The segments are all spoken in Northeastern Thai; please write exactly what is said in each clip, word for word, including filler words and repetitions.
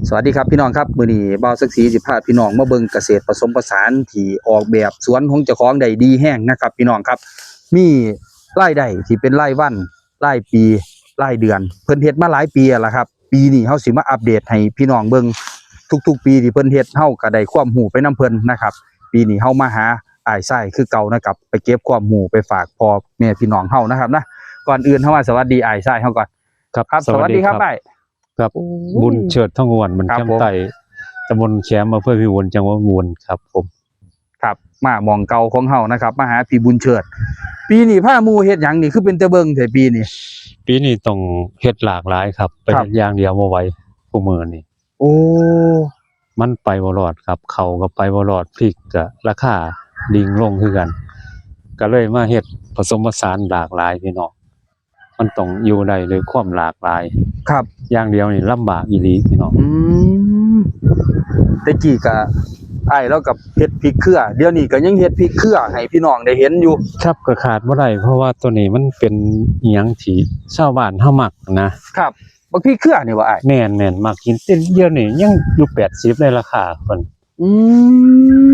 สวัสดีครับพี่น้องครับ มื้อนี้บ่าวศักดิ์ศรีสิพาพี่น้องมาเบิ่งเกษตรผสมผสานที่ออกแบบสวนของเจ้าของได้ดีแฮงนะครับพี่น้องครับ มีรายได้ที่เป็นรายวัน รายปี รายเดือน เพิ่นเฮ็ดมาหลายปีแล้วล่ะครับ ปีนี้เฮาสิมาอัปเดตให้พี่น้องเบิ่ง ทุกๆปีที่เพิ่นเฮ็ด เฮาก็ได้ความรู้ไปนำเพิ่นนะครับ ปีนี้เฮามาหาอ้ายชายคือเก่านะครับ ไปเก็บความรู้ไปฝากพ่อแม่พี่น้องเฮานะครับนะ ก่อนอื่นเฮามาสวัสดีอ้ายชายเฮาก่อน ครับ ครับ สวัสดีครับอ้าย ครับ โอ้ บุญเชิดทองอ้วน บ้าน ครับ แคม ผม ใต้ ตำบลแคม อำเภอพิบูล จังหวัดพิบูลครับผม ครับ มาหม่องเก่าของเฮานะครับ มาหาพี่บุญเชิด ปีนี้พาหมู่เฮ็ดหยังนี่ คือเป็นตาเบิ่งแท้ปีนี้ ปีนี้ต้องเฮ็ดหลากหลายครับ ไป ครับ เฮ็ดอย่างเดียวบ่ไหว คู่มื้อนี้ โอ้ มันไปบ่รอดครับ เข้าก็ไปบ่รอด พริกก็ราคาดิ่งลงคือกัน ก็เลยมาเฮ็ดผสมผสานหลากหลายพี่น้อง มันต้องอยู่ได้ด้วยความหลากหลาย ครับ อย่างเดียวนี่ลำบากอีหลีพี่น้อง อืม แต่กี้ก็อ้ายเราก็เฮ็ดพริกเครือ เดี๋ยวนี้ก็ยังเฮ็ดพริกเครือให้พี่น้องได้เห็นอยู่ ครับ ก็ขาดบ่ได้ เพราะว่าตัวนี้มันเป็นอิหยังที่ชาวบ้านเฮามักนะ ครับ บักพริกเครือนี่บ่อ้าย แม่นแม่น มักกิน แต่เดี๋ยวนี้ยังอยู่แปดสิบเลยราคาเพิ่น อื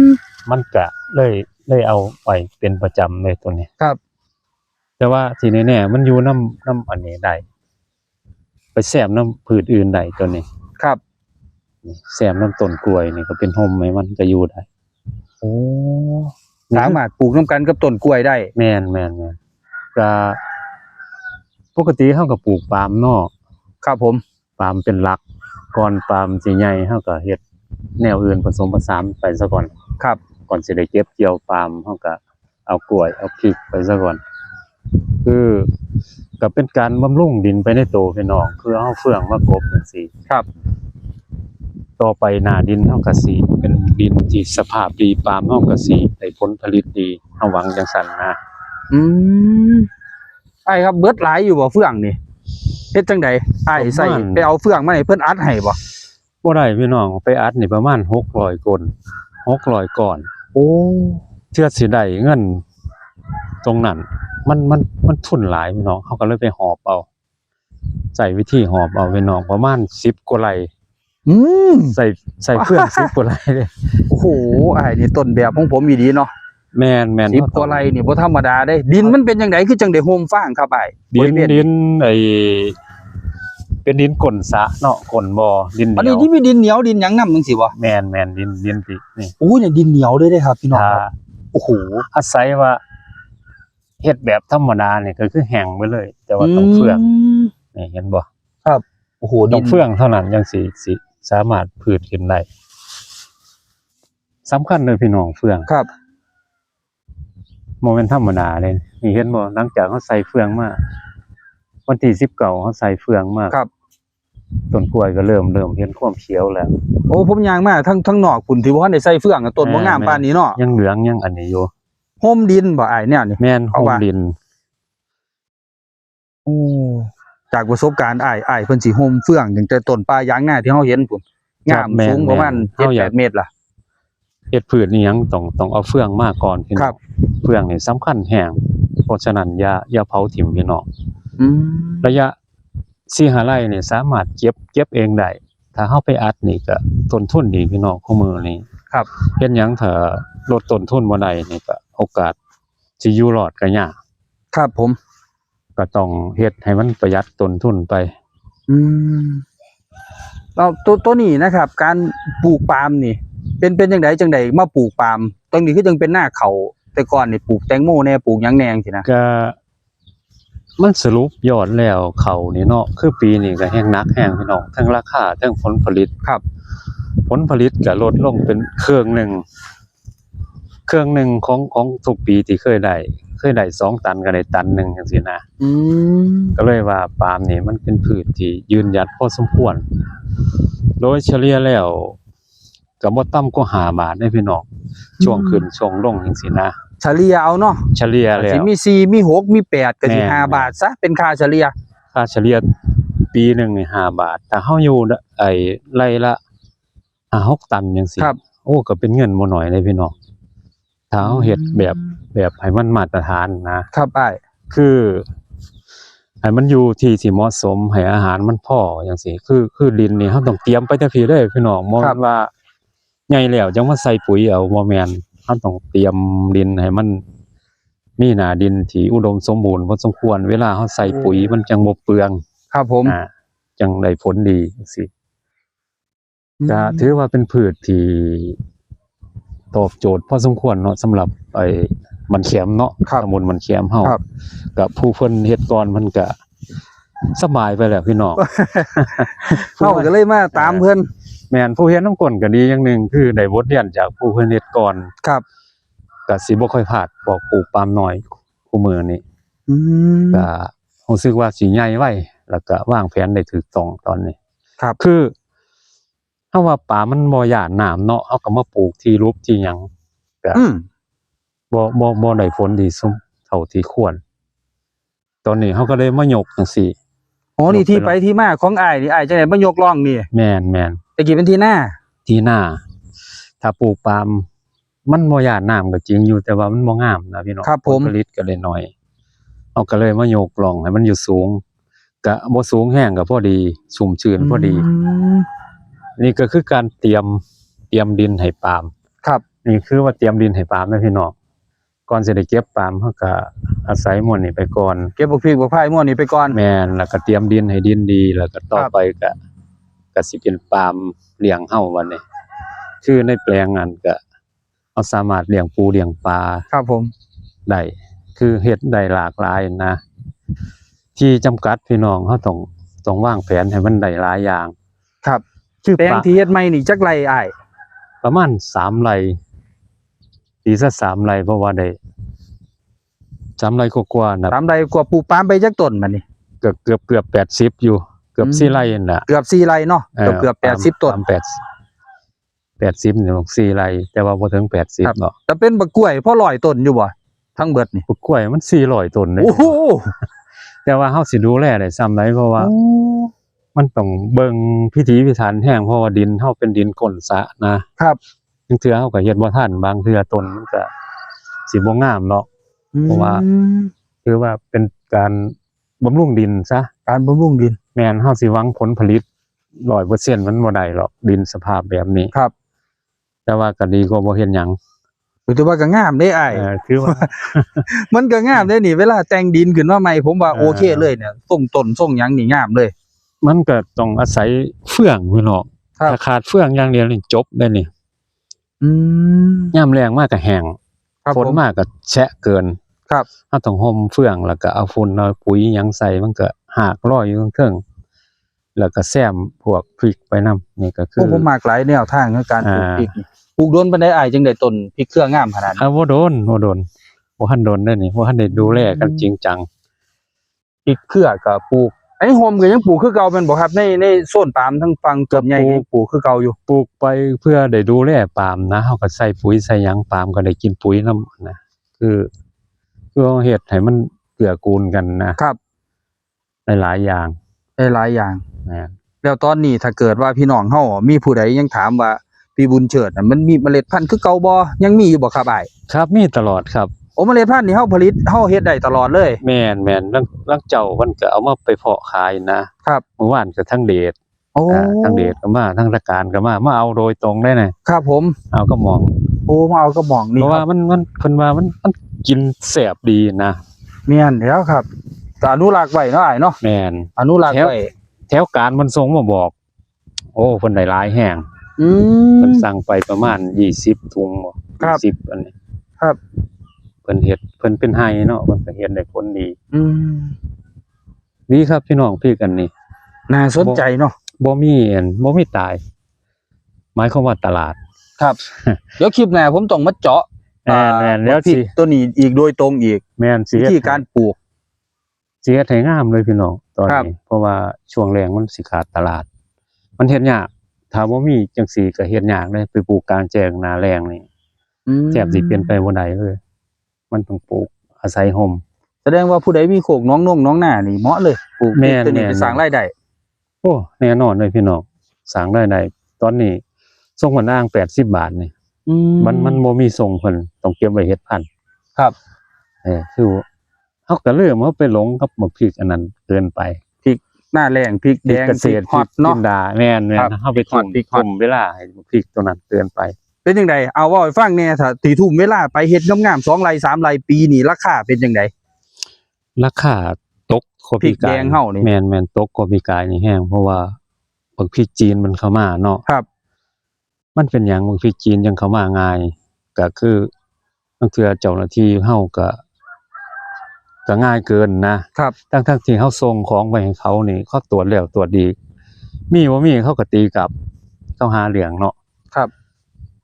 ม มันก็เลย เลยเอาไว้เป็นประจำเลยตัวนี้ ครับ แต่ว่าที่แน่ๆมันอยู่นำ นำอันนี้ได้ ไปแซมนำพืชอื่นได้ตัวนี้ ครับ นี่แซมนำต้นกล้วยนี่ก็เป็นฮ่มให้มันก็อยู่ได้ โอ้ สามารถปลูกนำกันกับต้นกล้วยได้ แม่นแม่นแม่น ก็ปกติเฮาก็ปลูกปาล์มเนาะ ครับผม ปาล์มเป็นหลัก ก่อนปาล์มสิใหญ่เฮาก็เฮ็ดแนวอื่นผสมผสานไปซะก่อน ครับ ก่อนสิได้เก็บเกี่ยวปาล์มเฮาก็เอากล้วยเอาพริกไปซะก่อน คือก็เป็นการบำรุงดินไปในตัวพี่น้อง คือเอาเฟืองมากบจังซี่ ครับ ต่อไปหน้าดินเฮาก็สิเป็นดินที่สภาพดี ปาล์มเฮาก็สิได้ผลผลิตดี เฮาหวังจังซั่นนะ อืม อ้ายครับ เบิดหลายอยู่บ่เฟืองนี่ เฮ็ดจังใดอ้ายใส่ ประมาณ ไปเอาเฟืองมาให้เพิ่นอัดให้บ่ บ่ได้พี่น้อง ไปอัดนี่ประมาณหกร้อยก้อน หกร้อยก้อน โอ้ เทื่อสิได้เงินตรงนั้น มัน มัน มันทุนหลายพี่น้อง เฮาก็เลยไปหอบเอา ใช้วิธีหอบเอาพี่น้อง ประมาณสิบกว่าไร่ อืม ใส่ ใส่เฟืองสิบกว่าไร่เลย โอ้โห อ้ายนี่ต้นแบบของผมอีหลีเนาะ แม่นแม่น สิบกว่าไร่นี่บ่ธรรมดาเด้ ดินมันเป็นจังใดคือจังได้ฮ่มฟางครับอ้าย ดิ บ น ริเวณ ดินไอ้เป็นดินก้นสระเนาะ ก้นบ่อ ดินเห อัน นี นี้ ยว ที่มีดินเหนียวดินหยังนำจังซี่บ่ แม่นแม่น ดิน ดินที่นี่ โอ้ยเนี่ยดินเหนียวเลยเด้ครับพี่น้อง ถ้า ครับ โอ้โห อาศัยว่าเฮ็ดแบบธรรมดานี่ก็คือแห้งไปเลย แต่ว่าต้องเฟือง ม นี่เห็นบ่ ครับ โอ้โห ต้ ดิ องเฟืองเท่านั้นจังสิ สิสามารถพืชขึ้นได้ สำคัญเลยพี่น้อง เฟือง ครับ บ่แม่นธรรมดาเลย นี่เห็นบ่ หลังจากเฮาใส่เฟืองมา วันที่สิบเก้าเฮาใส่เฟืองมา ครับ ต้นกล้วยก็เริ่ม เริ่มเห็นความเขียวแล้ว โอ้ ผมย่างมาทั้ง ทั้งนอกพุ่นที่บ่ทันได้ใส่เฟืองอะ ต้นบ่งามปานนี้เนาะ ยังเหลืองยังอันนี้อยู่ ฮ่มดินบ่อ้ายแนวนี้ แม่น เอา ฮ่ม ว่า ดิน โอ้ จากประสบการณ์อ้าย อ้ายเพิ่นสิฮ่มเฟืองตั้งแต่ต้นป่ายางนาที่เฮาเห็นพุ่น ครับ งามสูง แม่น ประมาณ แม่น เฮาอยาก เจ็ดแปดเมตรล่ะ เฮ็ดพืชอีหยังต้อง ต้องเอาเฟืองมาก่อนพี่น้อง ครับ เฟืองนี่สำคัญแฮง เพราะฉะนั้นอย่า อย่าเผาถิ่มพี่น้อง อืม ระยะสี่ห้าไร่นี่สามารถเก็บ เก็บเองได้ ถ้าเฮาไปอัดนี่ก็ต้นทุนดีพี่น้อง คู่มื้อนี้ ครับ เฮ็ดหยังถ้าลดต้นทุนบ่ได้นี่ก็โอกาสสิอยู่รอดก็ยาก ครับผม ก็ต้องเฮ็ดให้มันประหยัดต้นทุนไป อืม แล้วตัว ตัวนี้นะครับ การปลูกปาล์มนี่ เป็น เป็นจังใดจังใดมาปลูกปาล์ม ตรงนี้คือจังเป็นนาข้าว แต่ก่อนนี่ปลูกแตงโมแน่ ปลูกหยังแน่จังซี้นะ ก็มันสรุปยอดแล้วข้าวนี่เนาะ คือปีนี้ก็แฮงหนักแฮงพี่น้อง ทั้งราคา ทั้งผลผลิต ครับ ผลผลิตก็ลดลงเป็นครึ่งหนึ่ง ครึ่งหนึ่งของ ของทุกปีที่เคยได้ เคยได้สองตันก็ได้ตันหนึ่งจังซี้นะ อืม ก็เลยว่าปาล์มนี่มันเป็นพืชที่ยืนหยัดพอสมควร โดยเฉลี่ยแล้วก็บ่ต่ำกว่าห้าบาทเด้พี่น้อง ช่วงขึ้นช่วงลงจังซี้นะ เฉลี่ยเอาเนาะ เฉลี่ยแล้ สิ ว มีสี่ มีหก มีแปด ก็สิ แม่น ห้าบาทซะ เป็นค่าเฉลี่ย ค่าเฉลี่ยปีหนึ่งนี่ห้าบาท ถ้าเฮาอยู่ไอ้ไร่ละห้าหกตันจังซี้ ครับ โอ้ ก็เป็นเงินบ่น้อยเลยพี่น้อง ถ้าเฮาเฮ็ดแบบ แบบให้มันมาตรฐานนะ ครับอ้าย คือ ให้มันอยู่ที่ที่เหมาะสม ให้อาหารมันพอจังซี้ คือ คือดินนี่เราต้องเตรียมไปแต่พี้เด้อพี่น้อง บ่ ครับ แม่นว่าใหญ่แล้วจั่งมาใส่ปุ๋ยเอา บ่แม่น เราต้องเตรียมดินให้มันมีหน้าดินที่อุดมสมบูรณ์พอสมควร เวลาเราใส่ปุ๋ย อืม มันจั่งบ่เปลือง ครับผม อ่า จั่งได้ผลดีจังซี้ อืม ก็ถือว่าเป็นพืชที่ตอบโจทย์พอสมควรเนาะ สำหรับไอ้บ้านแขมเนาะ ครับ ตำบลบ้านแขมเฮา ครับ กับผู้เพิ่นเฮ็ดก่อนมันก็สบายไปแล้วพี่น้อง เฮาก็เลยมาตามเพิ่น แม่น ผู้เฮ็ดนำก้นก็ดีอย่างหนึ่ง คือได้บทเรียนจากผู้เพิ่นเฮ็ดก่อน ครับ ก็สิบ่ค่อยพลาด พวกปลูกปาล์มน้อยคู่มื้อนี้ อืม ก็รู้สึกว่าสิใหญ่ไว แล้วก็วางแผนได้ถูกต้องตอนนี้ ครับ คือ เฮาว่าปาล์มมันบ่ย้านน้ำเนาะ เฮาก็มาปลูกที่หลบที่หยัง ก็ อืม บ่ บ่ บ่ได้ผลดีส่ำเท่าที่ควร ตอนนี้เฮาก็เลยมายกจังซี้ อ๋อ นี่ ยกไป ที่ไปที่มาของอ้ายนี่ อ้ายจั่งใด๋มายกร่องนี่ แม่น แม่น แต่กี้เป็นที่นา ที่นา ถ้าปลูกปาล์ม มันบ่ย้านน้ำก็จริงอยู่ แต่ว่ามันบ่งามนะพี่น้อง ครับผม ผลผลิตก็ได้น้อย เฮาก็เลยมายกร่องให้มันอยู่สูง ก็บ่สูงแฮง ก็พอดี ชุ่มชื้นพอดี อืม นี่ก็คือการเตรียม เตรียมดินให้ปาล์ม ครับ นี่คือว่าเตรียมดินให้ปาล์มนะพี่น้อง ก่อนสิได้เก็บปาล์ม เฮาก็อาศัยม่วนนี่ไปก่อน เก็บบักพริกบักพายม่วนนี่ไปก่อน แม่น แล้วก็เตรียมดินให้ดินดี แล้วก็ต่อ ครับ ไปก็ ก็สิเป็นปาล์มเลี้ยงเฮาบัดนี้ คือในแปลงนั้นก็ เฮาสามารถเลี้ยงปูเลี้ยงปลา ครับผม ได้ คือเฮ็ดได้หลากหลายนะ ที่จำกัดพี่น้อง เฮาต้อง ต้องวางแผนให้มันได้หลายอย่าง ครับ คือ แปลง ปะ ที่เฮ็ดใหม่นี่จักไร่อ้าย ประมาณสามไร่ ตีซะสามไร่ เพราะว่าได้สามไร่กว่าๆนะ สามไร่กว่า ปลูกปาล์มไปจักต้นบัดนี้ เกือบ เกือบ เกือบแปดสิบอยู่ เกือบ อืม สี่ไร่นั่นน่ะ เกือบสี่ไร่เนาะ เออ เกือบ เกือบแปดสิบต้น ปาล์ม ปาล์มแปดสิบ แปดสิบนี่ สี่ไร่ แต่ว่าบ่ถึงแปดสิบ ครับ เนาะ แต่เป็นบักกล้วยพอร้อยต้นอยู่บ่ ทั้งเบิดนี่ บักกล้วยมันสี่ร้อยต้นเด้ โอ้โห แต่ว่าเฮาสิดูแลได้ส่ำใด เพราะว่า โอ้ มันต้องเบิ่งพิถีพิถันแฮง เพราะว่าดินเฮาเป็นดินก้นสระนะ ครับ บางเทื่อเฮาก็เฮ็ดบ่ทัน บางเทื่อต้นมันก็สิบ่งามเนาะ อืม เพราะว่า ถือว่าเป็นการบำรุงดินซะ การบำรุงดิน แม่น เฮาสิหวังผลผลิตร้อยเปอร์เซ็นต์มันบ่ได้หรอก ดินสภาพแบบนี้ ครับ แต่ว่าก็ดีกว่าบ่เฮ็ดหยัง ถือว่าก็งามเด้อ้าย เออ ถือว่า มันก็งามเด้นี่ เวลาแต่งดินขึ้นมาใหม่ ผมว่า เออ โอเคเลยเนี่ย ทรงต้นทรงหยังนี่งามเลย มันก็ต้องอาศัยเฟื่องพี่น้อง ครับ ถ้าขาดเฟื่องอย่างเดียวนี่จบเลยนี่ อืม ยามแล้งมาก็แห้ง ครับ ฝน ผม มาก็แฉะเกิน ครับ เฮาต้องห่มเฟื่อง แล้วก็เอาฝุ่นเอาปุ๋ยหยังใส่ มันก็ฮากลอยอยู่เทิงๆ แล้วก็แซมพวกพริกไปนำ นี่ก็คือ โอ้ ผมมักหลายแนวทางในการปลูก อ่า พริกนี่ ปลูกโดนปานใดอ้ายจั่งได้ต้นพริกเครืองามขนาดนี้ อ่า บ่โดน บ่โดน บ่ทันโดนเด้อนี่ บ่ทันได้ดูแลกัน อืม จริงจัง พริกเครือก็ปลูก ไอ้โฮมก็ยังปลูกคือเก่าแม่นบ่ครับ ใน ในโซนปาล์มทางฝั่งเกือบใหญ่ ก็ปลูก ยังปลูกคือเก่าอยู่ ปลูกไปเพื่อได้ดูแลปาล์มนะ เฮาก็ใส่ปุ๋ยใส่หยัง ปาล์มก็ได้กินปุ๋ยนำนะ คือ คือเฮาเฮ็ดให้มันเกื้อกูลกันนะ ครับ หลายๆอย่าง หลายๆอย่าง แม่น แล้วตอนนี้ถ้าเกิดว่าพี่น้องเฮามีผู้ใดยังถามว่า พี่บุญเชิดน่ะมันมีเมล็ดพันธุ์คือเก่าบ่ ยังมีอยู่บ่ครับอ้าย ครับ มีตลอดครับ โอ้ เมล็ดพันธุ์นี่เฮาผลิต เฮาเฮ็ดได้ตลอดเลย แม่น แม่น ลาง ลางเจ้าเพิ่นก็เอามาไปเพาะขายนะ ครับ เมื่อวานก็ทั้งเดช โอ้ อ่า ทั้งเดชก็มา ทั้งตะการก็มา มาเอาโดยตรงเลยนะ ครับผม เอากระหม่อง โอ้ มาเอากระหม่องนี่ เพราะว่า ครับ มัน มัน เพิ่นว่ามัน มันกินแซ่บดีนะ แม่นแล้วครับ ก็อนุรักษ์ไว้เนาะอ้ายเนาะ แม่น อนุรักษ์ แถว ไว้ แถวการเพิ่นส่งมาบอก โอ้ เพิ่นได้หลายแฮง อืม เพิ่นสั่งไปประมาณยี่สิบถุงบ่ ครับ ยี่สิบอันนี้ ครับ เพิ่นเฮ็ด เพิ่นเป็นไฮ่เนาะ เพิ่นก็เฮ็ดได้ผลดี อืม ดีครับพี่น้อง พริกอันนี้ น่าสนใจเนาะ บ่ บ่มีอัน บ่มีตาย หมายความว่าตลาด ครับ เดี๋ยวคลิปหน้าผมต้องมาเจาะ แม่น อ่า แม่น เดี๋ยว พริก สิ ตัวนี้อีกโดยตรงอีก แม่น สิ วิ เฮ็ด ธีการปลูก สิเฮ็ดให้งามเลยพี่น้อง ตอนนี้ ครับ เพราะว่าช่วงแล้งมันสิขาดตลาด มันเฮ็ดยาก ถ้าบ่มีจังซี่ก็เฮ็ดยากเลย ไปปลูกกลางแจ้งหน้าแล้งนี่ อืม แทบสิเป็นไปบ่ได้เลย มันต้องปลูกอาศัยร่ม แสดงว่าผู้ใดมีโคกหนองนงหนองนานี่เหมาะเลย ปลูก แม่น ตัวนี้ แม่น ไปสร้างรายได้ โอ้ แน่นอนเลยพี่น้อง สร้างรายได้ ตอนนี้ส่งเพิ่นอ้างแปดสิบบาทนี่ อืม มัน มันบ่มีส่งเพิ่น ต้องเก็บไว้เฮ็ดพันธุ์ ครับ เออ คือ เขาก็เริ่มเขาไปหลงกับบักพริกอันนั้นเกินไป หน้าแล้งพริกแดง พริกเกษตร พริกฮอตเนาะ พริกจินดาแม่นแม่น ครับ เขาไป พริกฮอต ทุ่ม พริกฮอต ทุ่มเวลาให้บักพริกตัวนั้นเกินไป เป็นจังได๋ เอาเว้าให้ฟังแหน่ ถ้าที่ทุ่มเวลาไปเฮ็ดงามๆ สองไร่สามไร่ ปีนี้ราคาเป็นจังได๋ ราคาตกกว่า พริกแดงเฮานี่ แม่นแม่นตกกว่าปีกายนี่แฮง เพราะว่าบักพริกจีนมันเข้ามาเนาะ ครับ มันเป็นหยังบักพริกจีนยังเข้ามาง่าย ก็คือลางเทื่อเจ้าหน้าที่เฮาก็ก็ง่ายเกินนะ ครับ ทั้งๆที่เฮาส่งของไปให้เขานี่ เขาตรวจแล้วตรวจอีก มีบ่มีเขาก็ตีกลับ เขาหาเรื่องเนาะ ครับ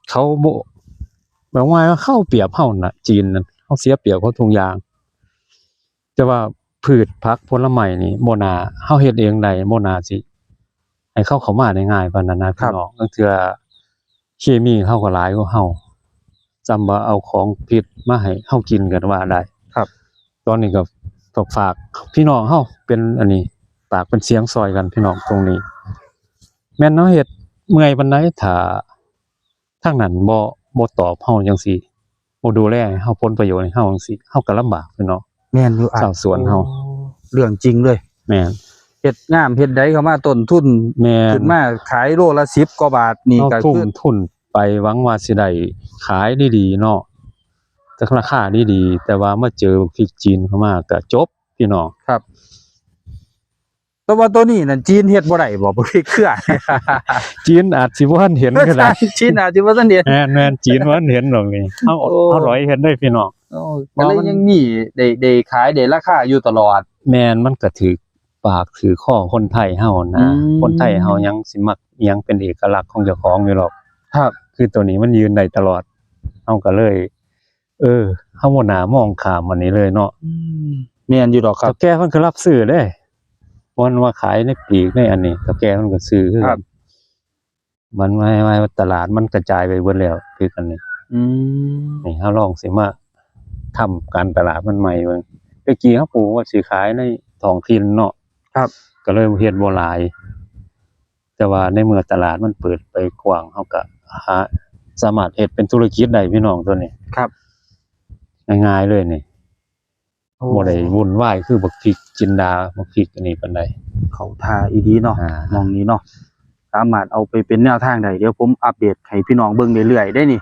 เขาบ่ แบบว่าเขาเปรียบเฮาน่ะ จีนนั่น เขาเสียเปรียบเขาทุกอย่าง แต่ว่าพืชผักผลไม้นี่บ่น่า เฮาเฮ็ดเองได้ บ่น่าสิให้เขาเข้ามาได้ง่ายปานนั้นนะ ครั พี่ บ น้อง ลางเทื่อเคมีเขาก็หลายกว่าเฮา ซ้ำว่าเอาของผิดมาให้เฮากินกันว่าได้ ครับ ตอนนี้ก็ฝาก ฝากพี่น้องเฮาเป็นอันนี้ ปากเป็นเสียงซอยกันพี่น้องตรงนี้ แม่นเฮาเฮ็ดเมื่อยปานใด ถ้าทางนั้นบ่ บ่ตอบเฮาจังซี่ บ่ดูแลให้เฮา ผลประโยชน์ให้เฮาจังซี่ เฮาก็ลำบากพี่น้อง แม่นอยู่อ้าย ชาวสวนเฮา โอ้ เรื่องจริงเลย แม่น เฮ็ดงามเฮ็ดใดเข้ามา ต้นทุน แม่น ขึ้นมาขายโลละสิบกว่าบาทนี่ เฮา ก็ ทุ่ม คือ ทุนไปหวังว่าสิได้ขายดีๆเนาะ แต่ราคาดีๆ แต่ว่ามาเจอพริกจีนเข้ามาก็จบพี่น้อง ครับ แต่ว่าตัวนี้นั่นจีนเฮ็ดบ่ได้บ่ บ่พริกเครือ จีนอาจสิบ่ทันเห็นก็ได้ จีนอาจสิบ่ทันเห็น แม่นแม่นจีนบ่ทันเห็นดอกนี่ เฮา โอ้ เฮาร้อยเห็นได้พี่น้อง โอ้ ก็เลยยังมีได้ ได้ขายได้ราคาอยู่ตลอด แม่นมันก็ถืกปากถืกคอคนไทยเฮานะ อืม คนไทยเฮายังสิมักอิหยังเป็นเอกลักษณ์ของเจ้าของอยู่หรอก ครับ คือตัวนี้มันยืนได้ตลอด เฮาก็เลย เออ เฮาบ่น่ามองข้ามอันนี้เลยเนาะ อืม แม่นอยู่ดอกครับ เฒ่าแก่เพิ่นก็รับซื้อเด้ มันว่าขายในปลีกในอันนี้ เฒ่าแก่เพิ่นก็ซื้อคือ ครั กับ น มันว่า ว่าตลาดมันกระจายไปเบิดแล้ว คืออันนี้ อืม นี่เฮาลองสิมาทำการตลาดมันใหม่เบิ่ง แต่กี้เฮาปลูกว่าสิขายในท้องถิ่นเนาะ ครับ ก็เลยเฮ็ดบ่หลาย แต่ว่าในเมื่อตลาดมันเปิดไปกว้าง เฮาก็หา สามารถเฮ็ดเป็นธุรกิจได้พี่น้องตัวนี้ ครับ ง่ายๆเลยนี่ โอ้ บ่ได้วุ่นวายคือบักพริกจินดา บักพริกอันนี้ปานใด เข้าท่าอีหลีเนาะ อ่า หม่องนี้เนาะ สามารถเอาไปเป็นแนวทางได้ เดี๋ยวผมอัปเดตให้พี่น้องเบิ่งเรื่อยๆได้นี่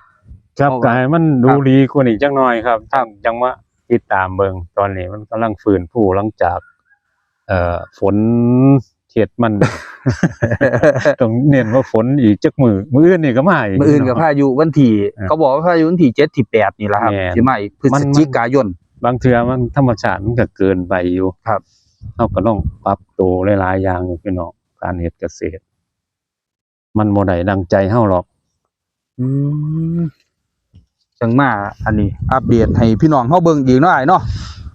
ครับ เพราะว่า ก็ให้มัน ค ดู รับ ดีกว่านี้จักหน่อยครับ ครับ จังมาติดตามเบิ่ง ตอนนี้มันกำลังฟื้นฟูหลังจาก เอ่อ ฝนเฮ็ดมัน ต้องเน้นว่าฝนอีกจักมื้อ มื้ออื่นนี่ก็มาอีก มื้ออื่นก็พายุวันที่ อ่า เขาบอกว่าพายุวันที่เจ็ดที่แปดนี่แหละครับ แม่น สิมาอีกพฤ มัน ศจิกายน บางเทื่อมันธรรมชาติมันก็เกินไปอยู่ ครับ เฮาก็ต้องปรับตัวหลายๆอย่างอยู่พี่น้อง การเฮ็ดเกษตร มันบ่ได้ดังใจเฮาหรอก อืม จังมาอันนี้อัปเดตให้พี่น้องเฮาเบิ่งอีกเนาะอ้ายเนาะ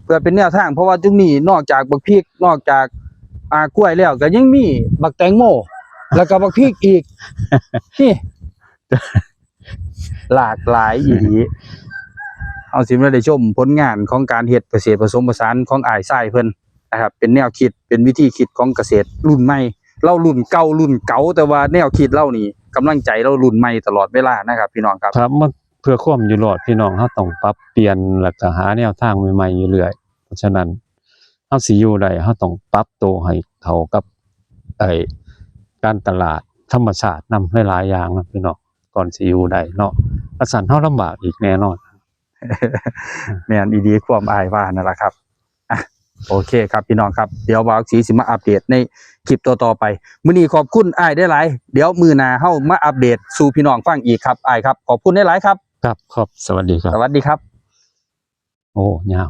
เพื่อเป็นแนวทาง เพราะว่าจุ่มนี้นอกจากบักพริก นอกจาก อ่า กล้วยแล้วก็ยังมีบักแตงโม แล้วก็บักพริกอีก นี่ หลากหลายอีหลี เอาสิมาได้ชมผลงานของการเฮ็ดเกษตรผสมผสานของอ้ายชายเพิ่นนะครับ เป็นแนวคิด เป็นวิธีคิดของเกษตรรุ่นใหม่ เรารุ่นเก่ารุ่นเก่า แต่ว่าแนวคิดเรานี่ กำลังใจเรารุ่นใหม่ตลอดเวลานะครับ พี่น้องครับ ครับ มันเพื่อความอยู่รอดพี่น้อง เฮาต้องปรับเปลี่ยน แล้วก็หาแนวทางใหม่ๆอยู่เรื่อย เพราะฉะนั้น เฮาสิอยู่ได้ เฮาต้องปรับตัวให้เข้ากับ ไอ้ การตลาดธรรมชาตินำหลายๆอย่างนะพี่น้อง ก่อนสิอยู่ได้เนาะ คันซั้นเฮาลำบากอีกแน่นอน แม่นอีหลี ความอ้ายว่านั่นล่ะครับ อ่ะ โอเคครับพี่น้องครับ เดี๋ยวบ่าวสีสิมาอัปเดตในคลิปต่อๆไป มื้อนี้ขอบคุณอ้ายได้หลาย เดี๋ยวมื้อหน้าเฮามาอัปเดตสู่พี่น้องฟังอีกครับ อ้ายครับ ขอบคุณได้หลายครับ ครับ ครับ สวัสดีครับ สวัสดีครับ โอ้ ยาว